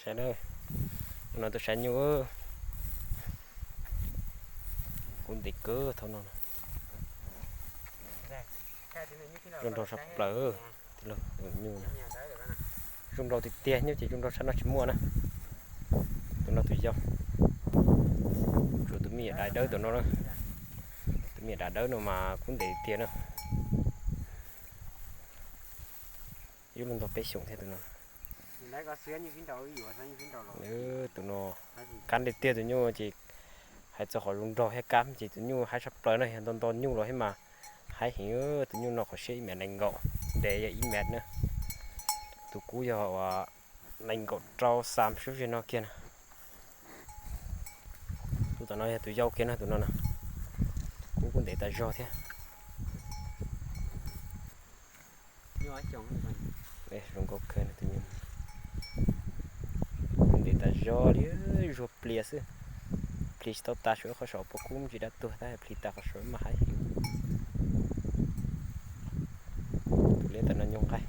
Saib na, no tus saib nyuj, kub ntev kawg thaum no. Zoo nraug sab plaws, tus nyuj. Zoo nraug tiag tiag, nyuj ces zoo nraug sab no tsis muaj na. Tus no tus yau. Tsuas tus me nyuam dais dawb tus no na. Tus me nyuam dais dawb no mas kub ntev tiag na. Yuav luag ntog peb xyoos thiab tus no. Tus no kab ntiag tiag, tus nyuj ces hais txog qhov zoo nraug thiab kab ces tus nyuj haib sab plaws na, yog nto nto nyuj los thiab mas haib heev. Tus nyuj no qhov siab ib mev nees nkaum, ntev yog ib mev na. Tus kub yog nees nkaum rau xam sub zeg no kiag na. Tus tom no yog tus yau kiag na, tus no na. Kub kuj ntev tas zog thiab. Zoo nkauj kawg tus nyuj. Ntev tas zog li, zuag plias xwb. Plis tsis tau tas saum ib qhov saum puas kub ntsis dab tuag tab, plis tas qhov saum mas haib heev. Tus liab tom no nyuj nqaij.